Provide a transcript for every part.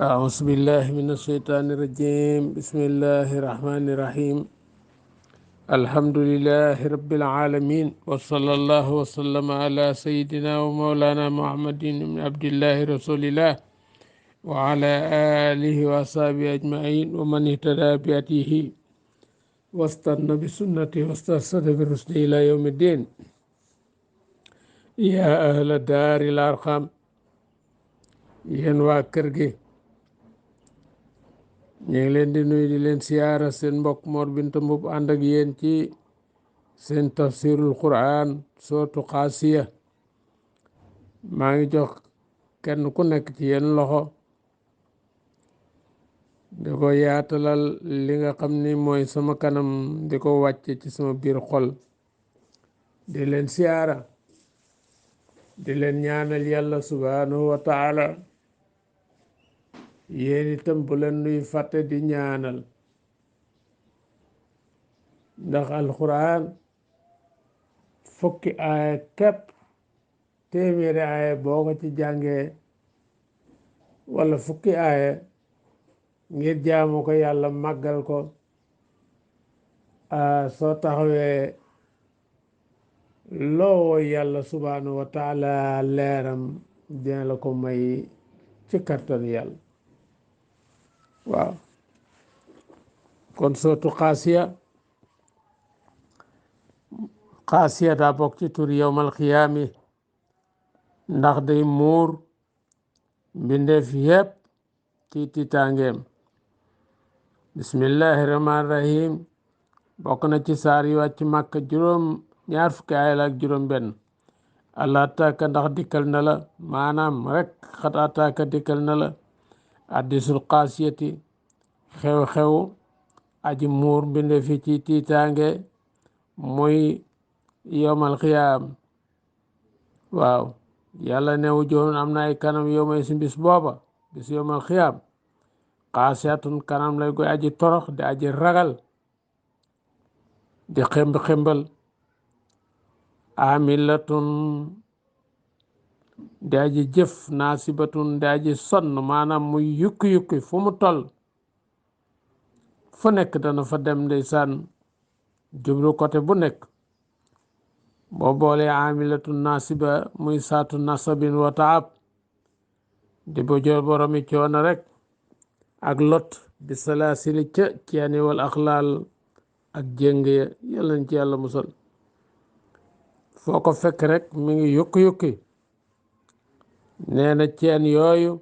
أعوذ بالله من الشيطان الرجيم بسم الله الرحمن الرحيم الحمد لله رب العالمين وصلى الله وسلم على سيدنا ومولانا محمد بن عبد الله رسول الله وعلى آله وصحبه أجمعين ومن اهتدى بهديه واستنى بسنته واسترشد برشده إلى يوم الدين يا أهل الدار الأرقام ينوى كرجي ñu ngi leen di nuyu di leen siyaara seen mbokk Mor Binta Mbub ànd ak yéen ci seen tafsirul Quran sootu Xaasiya maa ngi jox kenn ku nekk ci yéen loxo di ko yaatalal li nga xam ni mooy sama kanam di ko wàcce ci sama biir xol di leen siyaara di leen ñaanal yàlla subhanahu wa taala yéen itam bu leen nuy fàtte di ñaanal ndax alquran fukki aaya képp téeméeri aaya boo ko ci jàngee wala fukki aaya ngir jaamu ko yàlla màggal ko soo taxawee loo yàlla subhanahu wa taala leeram dina la ko may ci kattan yàlla waaw kon sootu xaasiya daa bokk ci tur yowmal xiyaami ndax day muur mbindeef yépp ci tiitaangeem bismillahi rahmaani rahim bokk na ci saar yu wàcc màkk ñaar fukki aaya la ak juróom benn allah taaka ndax dikkal na la maanaam rek xat ataaka dikkal na la addisul xaasiyati xew-xew aji muur mbindeef yi ci tiitaange muy yowmal xiyaam waaw yàlla newu joon am na ay kanam yowmay si bis booba bis yowmal xiyaam xaasiyatun kanam lay koy aji torox di aji ragal di xembal amilatun di aji jëf naasibatun di aji sonn maanaam muy yukki fu mu toll fu nekk dana fa dem ndeysaan jublu côté bu nekk boo boolee amilatun naasiba muy saatu nasabin wa taab di bo jor boromi coono rek ak lot bi salaasili ca ceeni wal axlaal ak jéng ya yàlla nañ ci yàlla musal foo ko fekk rek mi ngi yukki nee na ceen yooyu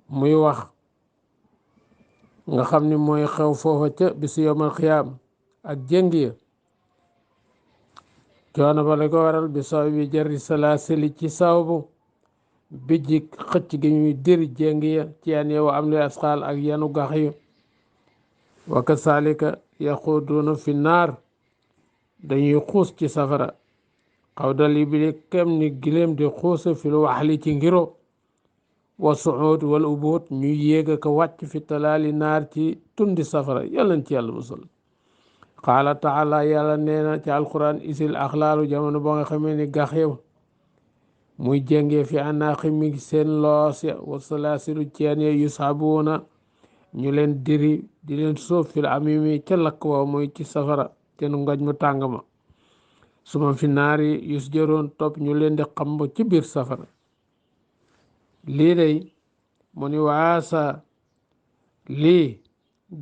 muy wax nga xam ni mooy xew foofa ca bisu yowmal xiyaam ak jéng ya coono ba la ko waral bi saw bi jari salaasili ci sababu bijji xëcc gi ñuy diri jéng ya ceen ya wa am li asxaal ak yanu gax yu wa kasaalika yaxuduuna fi naar dañuy xuus ci safara xaw dal yi bi kem ni giléem di xuuse fil waxli ci ngiro wa suud wal ubuut ñuy yéega ko wàcc fi talaali naar ci tundi safara yàlla ci yàlla musal qaala taala yàlla nee na ci alquran isil axlaalu jamono boo nga xamee ni gax yow muy jéngee fi anaaxi mi seen loos ya wa salaasilu ceen ya yushabuuna ñu leen diri di leen sóob fil amimi ca lakk wa muy ci safara te nu ngaj mu tàng ma suma fi naari yus jëroon topp ñu leen di xamb ci biir safara lii day mu ni waasa lii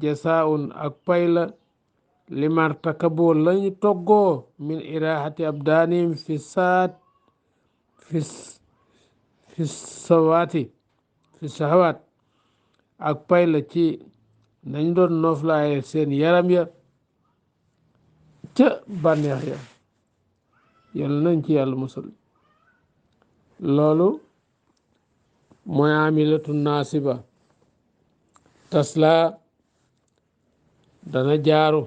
jasaun ak pay la limartakaboo lañu toggoo min irahati abdaanim fi sahawaat ak pay la ci nañ doon nooflaaye seen yaram ya ca bànneex ya yàlla nañ ci yàlla musal loolu mooy amilatu naasiba tasla dana jaaru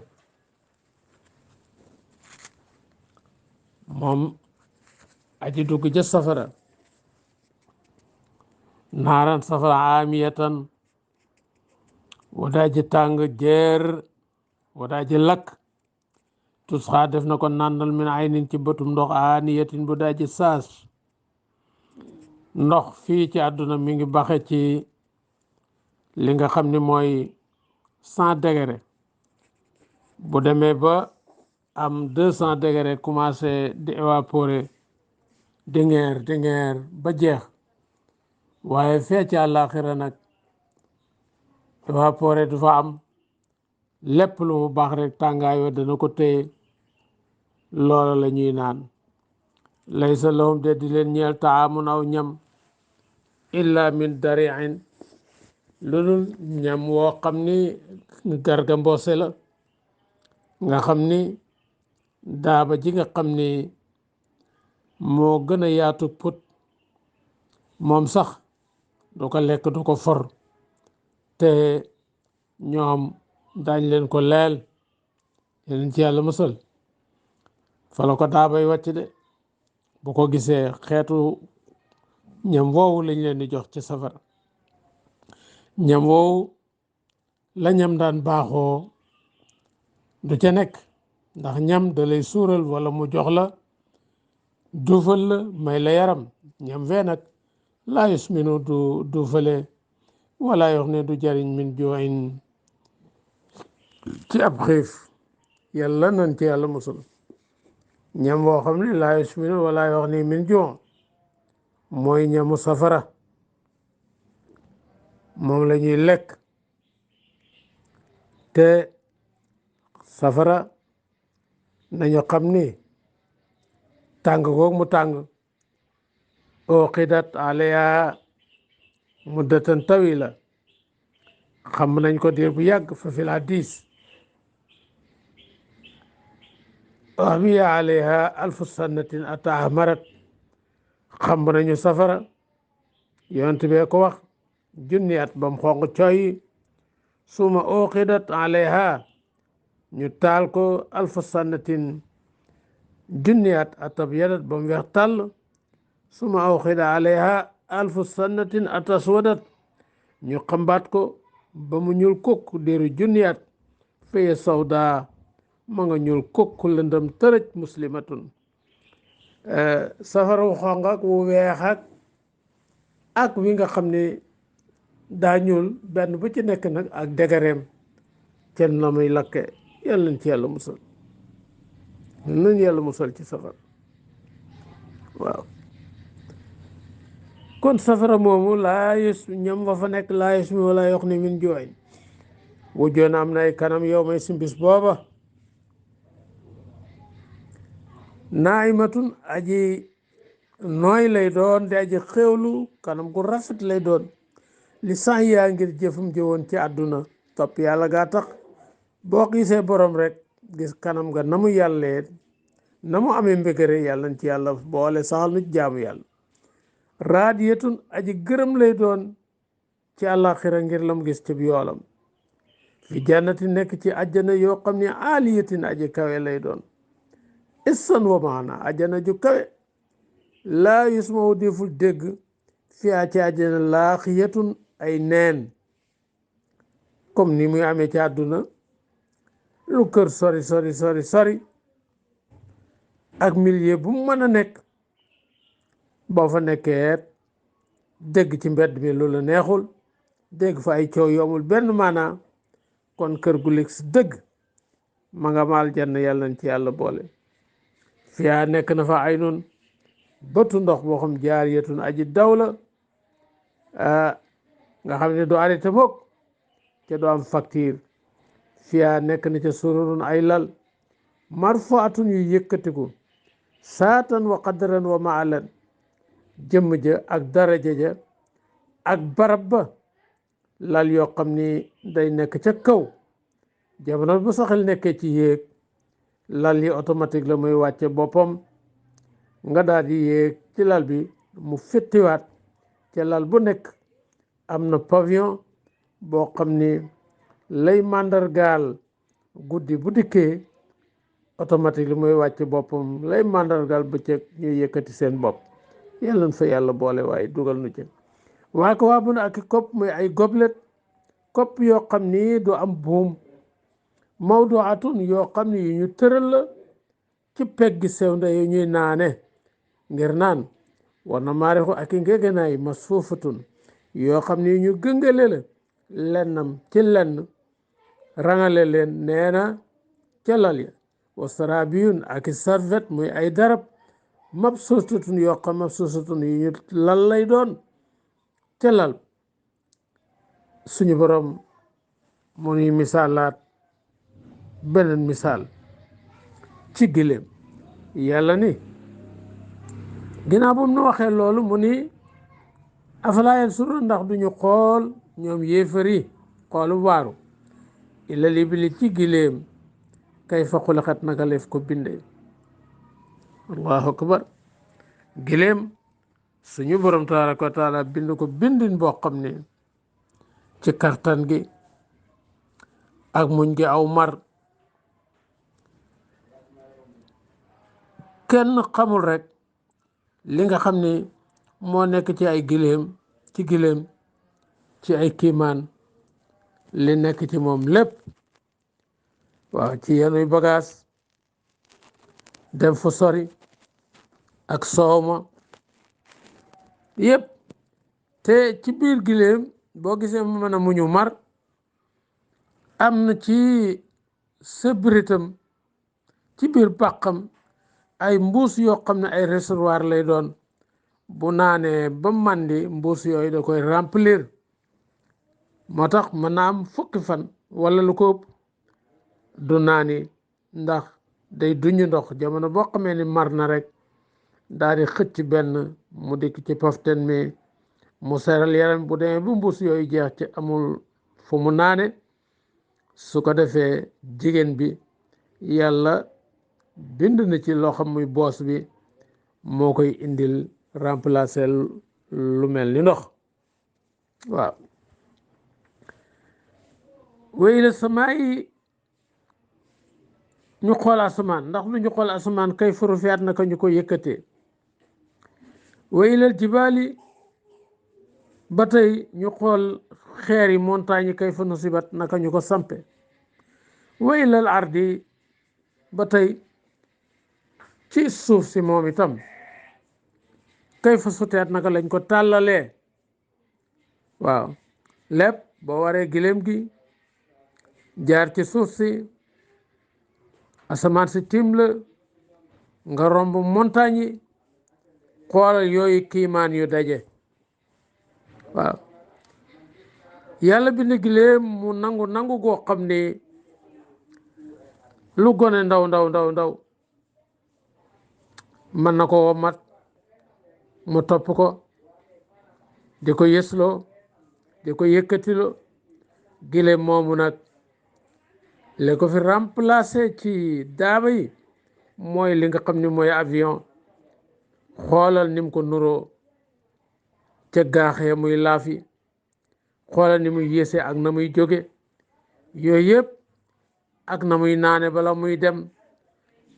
moom aji dugg ca safara naaran safara amiyatan wadaaji tàng jeer wadaaji lakk tusxaa def na ko nàndal min aynin ci bëtum ndox aaniyatin bu daaji saas ndox fii ci àdduna mi ngi baxe ci li nga xam ni mooy 100 degré bu demee ba am 200 degré commencé di évaporer di ngeer ba jeex waaye fee ci àllaaxira nag évaporer du fa am lépp lu mu baax rek tàngaayoo dana ko téye loola la ñuy naan laysa lahum de di leen ñeel taamun aw ñam illa min dariin lu dul ñam woo xam ni garga mboose la nga xam ni daaba ji nga xam ni moo gën a yaatu put moom sax du ko lekk du ko for te ñoom dañ leen ko leel yeneen ci yàlla musal fa la ko daabay wàcc de bu ko gisee xeetu ñam woowu lañ leen di jox ci safara ñam woowu la ñam daan baaxoo du ca nekk ndax ñam da lay suural wala mu jox la duufal la may la yaram ñam fee nag laa yusminu du duufale wala yox ne du jariñ min juin ci ab xiif yàlla nan ci yàlla musul ñam boo xam ne laa yusminu wala yox ni min juin mooy ñamu safara moom la ñuy lekk te safara nañu xam ni tàng goog mu tàng uqidat alayha muddatan tawila xam nañ ko diir bu yàgg fa fil hadis ahmiya alayha alfu sannatin atahmarat xam nañu safara yonent bee ko wax junni at bam xonq coy suma uqidat alayha ñu taal ko alfu sannatin junni at atabyadat bam weex tàll suma uqida alayha alfu sannatin ataswadat ñu xambaat ko ba mu ñuul kukk diiru junni at feye sawda ma nga ñuul kukk lëndëm tërëj muslimatun safara wu xonq ak wu weex ak wi nga xam ne daa ñuul benn bu ci nekk nag ak degareem cen la muy lakke yàlla nañ ci yàlla musal nañ yàlla musal ci safara waaw kon safara moomu laa yus ñam wa fa nekk laa yus mi wala yox ni min jooyn wujjoon am na ay kanam yow may simbis booba naimatun aji nooy lay doon di aji xéewlu kanam gu rafet lay doon li sax yaa ngir jëfum jëwoon ci àdduna topp yàlla gaa tax boo gisee borom rek gis kanam nga na mu yàllee na mu amee mbégére yàlla nañ ci yàlla boole saxal nu jaamu yàlla raadiyatun aji gërëm lay doon ci àllaaxira ngir la mu gis ci yoolam fi jannati nekk ci ajjana yoo xam ne aaliyatin aji kawe lay doon issan wa maana ajjana ju kawe laa yusmawu deful dégg fiyaa ci ajjana laaxiyatun ay neen comme ni muy amee ci àdduna lu kër sori ak milieu bu mu mën a nekk boo fa nekkee dégg ci mbedd mi lu la neexul dégg fa ay coow yu amul benn maanaa kon kër gu ligg si dëgg ma nga maal jann yàlla nañ ci yàlla boole fiyaa nekk na fa ay nun bëtu ndox boo xam jaariyatun aji daw la nga xam ne du arrêté mukk te du am facture fiyaa nekk na ca sururun ay lal marfaatun yu yëkkatiku saatan wa qadaran wa maalan jëmm ja ak daraja ja ak barab ba lal yoo xam ni day nekk ca kaw jamono bu saxel nekkee ci yéeg lal yi automatique la muy wàcce boppam nga daal di yéeg ci lal bi mu fettiwaat ca lal bu nekk am na pavillon boo xam ni lay màndargaal guddi bu dikkee automatique la muy wàcce boppam lay màndargaal bëccëg ñuy yëkkati seen bopp yàlla na fa yàlla boole waaye dugal nu ci waa ko waa bu ne ak kopp muy ay goblet kopp yoo xam ni du am buum mawduatun yoo xam ni yu ñu tëral la ci peggi sew nda yu ñuy naane ngir naan war na maarixu ak i ngegenaay masfuufatun yoo xam ni yu ñu gëngale la lennam ci lenn rangale leen nee na ca lal ya wa sarabiyun ak i sarvet muy ay darab mabsusatun yoo xam mabsusatun yu ñu lal lay doon ca lal. suñu borom mu nuy misaalaat beneen misaal ci giléem yàlla ni ginnaaw bu mu nu waxee loolu mu ni afalaa yansuruun ndax duñu xool ñoom yéefari xoolu waaru ilal ibili ci giléem kayfa xuliqat naka leef ko bindee. allahu akbar. giléem suñu borom tabaraka wa taala bind ko bindin boo xam ne ci kartan gi ak muñ gi aw mar kenn xamul rek li nga xam ni moo nekk ci ay giléem ci ay kiimaan li nekk ci moom lépp. waaw ci yenuy bagaas dem fu sori ak soowma yépp te ci biir giléem boo gisee mu mën a muñu mar am na ci sëbritam ci biir pàqam ay mbuus yoo xam ne ay réservoir lay doon bu naanee ba màndi mbuus yooyu da koy remplir moo tax mën na am fukki fan wala lu ko ëpp du naani ndax day duñu ndox jamono boo xamee ni mar na rek daal di xëcc benn mu dikk ci poften mi mu seral yaram bu demee bu mbuus yooyu jeex ci amul fu mu naane su ko defee jigéen bi yàlla bind na ci loo xam muy boos bi moo koy indil remplacer lu mel ni ndox. waaw wéy la samaa yi ñu xool asamaan ndax lu ñu xool asamaan kay furufiat naka ñu ko yëkkatee. wéy la jibaali ba tey ñu xool xeer yi montagne yi kay fa nusibat naka ñu ko sampe. wéy lal ardi ba tey ci suuf si moom itam kay fa suteet naka lañ ko tàllalee. waaw lépp boo waree giléem gi jaar ci suuf si asamaan si tiim la nga romb montagne yi xoolal yooyu kiimaan yu daje. waaw yàlla bind giléem mu nangu goo xam ni lu gone ndaw mën na ko womat mu topp ko di ko yësloo di ko yëkkatiloo. giléem moomu nag li ko fi remplacer ci daaba yi mooy li nga xam ni mooy avion. xoolal nim ko nuroo ca gaaxee muy laafi xoolal ni muy yéese ak na muy jóge yooyu yëpp ak na muy naane bala muy dem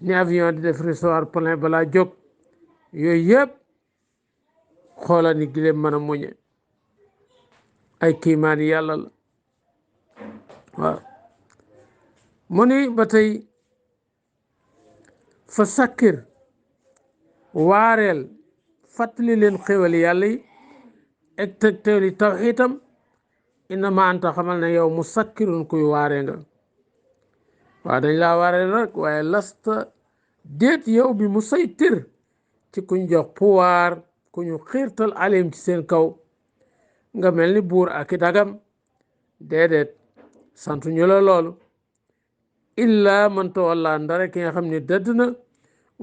ni avion di def recevoir plein bala jóg yooyu yëpp xoolal ni giléem mën a muñe ay kiimaani yàlla la. waaw mu ni ba tey fa sakkir waareel fàttali leen xéwali yàlla yi ak tegtali tawxiitam innama anta xamal ne yow mu sakkirun kuy waaree nga. waaw dañ laa waareel rek waaye lasta déet yow bi mu saytir ci kuñ jox pouvoir ku ñu xiirtal alim ci seen kaw nga mel ni buur ak i dagam déedéet santu ñu la loolu. illa man tawalla ndara ki nga xam ne dëdd na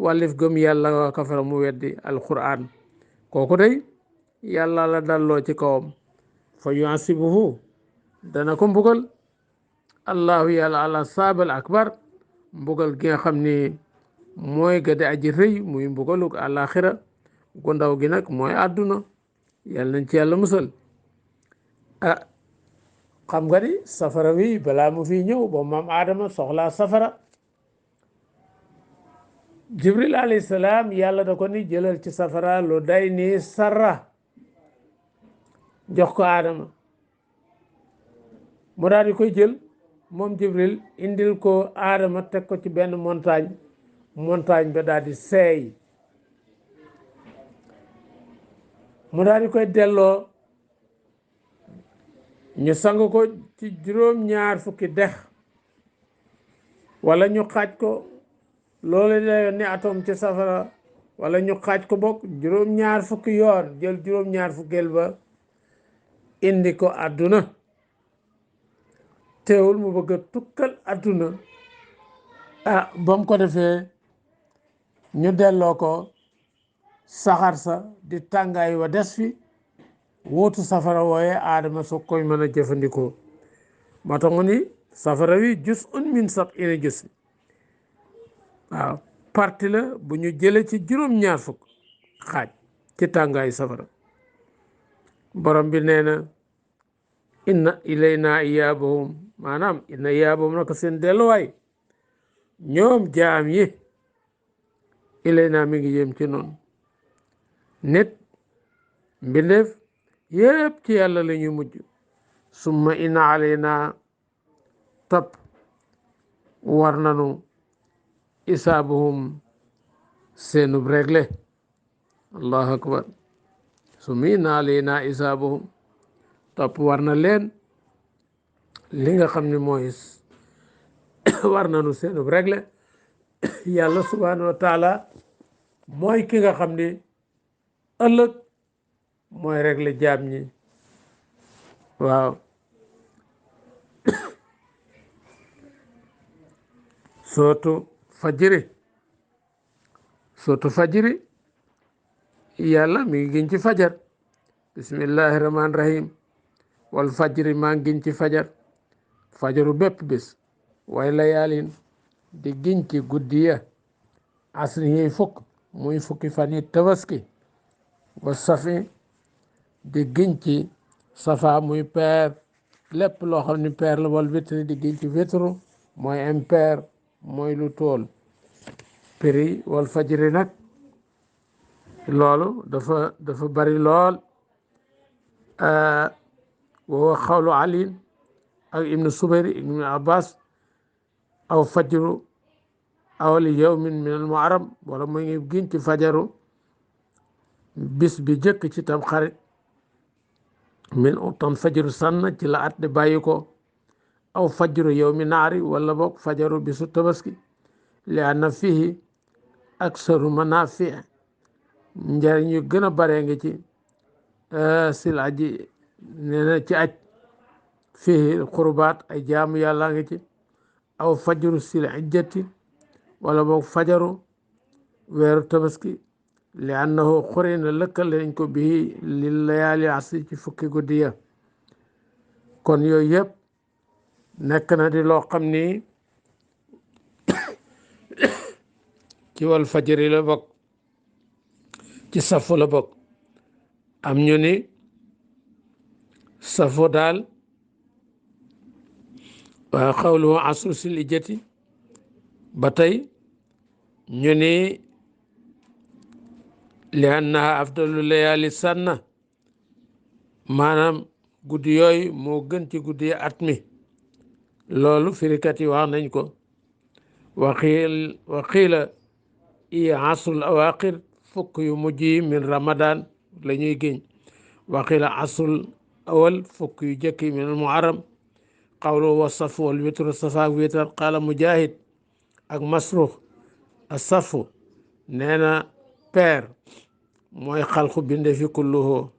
wàllif gëm yàlla wa kafara mu weddi alquran kooku day yàlla la dalloo ci kawam fa yuasibuhu dana ko mbugal allahu yàlla ala saabal akbar mbugal gi nga xam ni mooy gade aji rëy muy mbugaluk àlaxira gu ndaw gi nag mooy àdduna yàlla nañ ci yàlla musal. xam nga ni safara wi balaa mu fi ñëw ba maam aadama soxlaa safara jibril alayhi salaam yàlla da ko ni jëlal ci safara lu day ni sarra jox ko aadama mu daal di koy jël moom jibril indil ko aadama teg ko ci benn montagne ba daal di seey mu daal di koy delloo ñu sang ko ci juróom-ñaar fukki dex wala ñu xaaj ko loolu la ni atom ci safara wala ñu xaaj ko bokk juróom-ñaar fukki yoon jël juróom-ñaar fukkeel ba indi ko àdduna teewul mu bëgg a tukkal àdduna ba mu ko defee ñu delloo ko saxaar sa di tàngaay wa des fi wóotu safara wooye aadama soo koy mën a jëfandikoo moo tax mu ni safara wi juz'un min sab'ina juz waaw parti la bu ñu jële ci juróom-ñaar fukk xaaj ci tàngaayu safara borom bi nee na inna ilayna iyaabahum maanaam inna iyaabahum naka seen delluwaay ñoom jaam yi ilayna mi ngi yem ci noonu nit mbindeef yépp ci yàlla la ñuy mujj summa inna alayna topp war nanu isaabuhum seenub réglé allahu akbar summa inna alayna isaabuhum topp war na leen li nga xam ne mooy war nanu seenub réglé yàlla subhanahu wa taala mooy ki nga xam ni ëllëg mooy réglé jaam ñi waaw sootu fajiri yàlla mi ngi giñ ci fajar bismillahi rahmaani rahim wal fajri maa ngi giñ ci fajaru bépp bis way layaalin di giñ ci guddi ya asri yi fukk muy fukki fan yi tabaski wa safi di giñ ci safa muy peer lépp loo xam ni peer la wal witri di giñ ci witru mooy impair mooy lu tool prix wal fajri nag loolu dafa bari lool woo xawlu ali ak ibnu subayri ibnu abbas aw fajru awali yawmin min al muharram wala mu ngi giñ ci fajaru bis bi jëkk ci tam xarit min tan fajaru sann ci la at di bàyyi ko aw fajru yawmi naari wala boog fajaru bisu tabaski li anna fihi aksaru manafi njariñ yu gën a bare ngi ci sil aji nee na ci aj fihi qurbaat ay jaamu yàlla ngi ci aw fajru sil ijjati wala boog fajaru weeru tabaski li annahu xurina lëkkal nañ ko bii li layaali asri ci fukki guddi ya kon yooyu yëpp nekk na di loo xam ni ci wal fajri la bokk ci safo la bokk am ñu ni safo daal waa xawlu asru sil ijjati ba tey ñu ni li annaha afdalu layaali sanna maanaam guddi yooyu moo gën ci guddi at mi loolu firikat yi wax nañ ko waxiila iya asrul awaqir fukk yu mujj yi min ramadan la ñuy géñ waxiila asrul awal fukk yu jëkk yi min al muharram qawlu wa safu wal witru safaak witar qaala mujahid ak masrux a safu nee na peer mooy xalqu binde fi kulluhu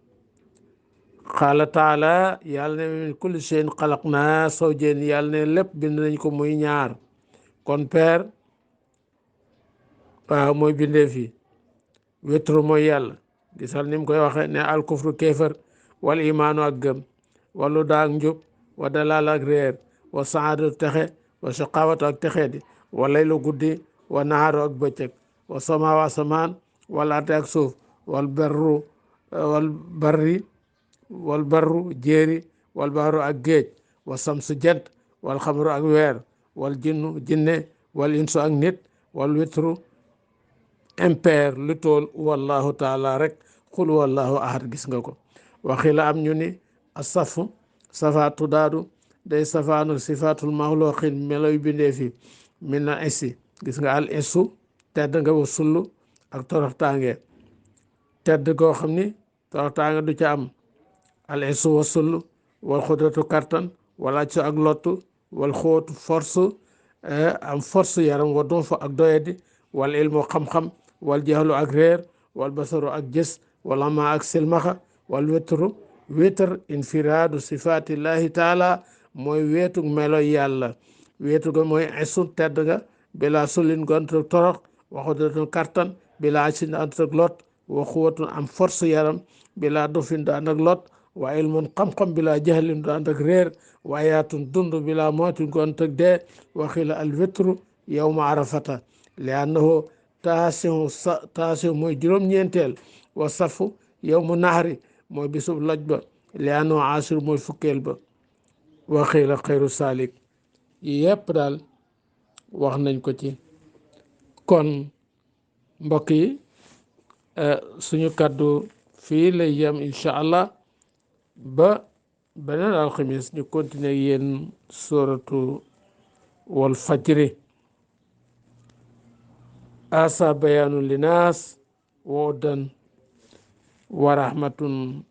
qaala taala yàlla ne min kulli shay'in xalaqnaa zawjayn yàlla ne lépp bind nañ ko muy ñaar kon peer waaw mooy bindee fi witru mooy yàlla gisal ni mu koy waxe ne alkufru kéefër wal imaanu ak gëm walu daak njub wa dalaal ak réer wa saadatu texe wa shaqawatu ak texe di wa laylu guddi wa nahaaru ak bëccëg wa samaawa asamaan wal ardi ak suuf wal barru jéeri wal bahru ak géej wa samsu jant wal xamru ak weer wal jinne wal insu ak nit wal witru impair lu tool wallahu taala rek xul wallahu ahad gis nga ko waxi la am ñu ni asafu safaatu daadu day safaanu sifaatul maxluqin meloy bindee fi min na issi gis nga al issu tedd nga wa sullu ak toroxtaange tedd goo xam ni toroxtaange du ca am al issu wa sullu wal xudratu kartan wala ci ak lottu wal xóotu force am force yaram wa doon fa ak doyadi wal ilmu xam-xam wal jaxlu ak réer wal basaru ak gis wal ama ak silmaxa wal wétru wétar infiraadu sifatillahi taala mooy weetu melo yàlla weetu ga mooy isu tedd nga bila sulin gontu torox waxudatun kartan bila asin ànd ak lot wa xuwatun am force yaram bila dofin du ànd ak lot wa ilmun xam-xam bila jahlin du ànd ak réer wa ayaatun dund bila mootin gu ànd ak dee waxila al witru yawma arafata li annahu taasihu mooy juróom-ñeenteel wa safu yawmu nahri mooy bisub loj ba li annahu asir mooy fukkeel ba waxila xayru salik yépp daal wax nañ ko ci kon mbokk yi suñu kàddu fii lay yem incha allah ba beneen alxamis ñu continuer yéen suratu wal fajri asa bayaanu linaas wa hudan wa rahmatun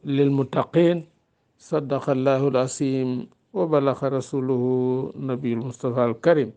lil muttaqin sadaqa allahu al asim wa balaxa rasuluhu nabiyul mustafa al karim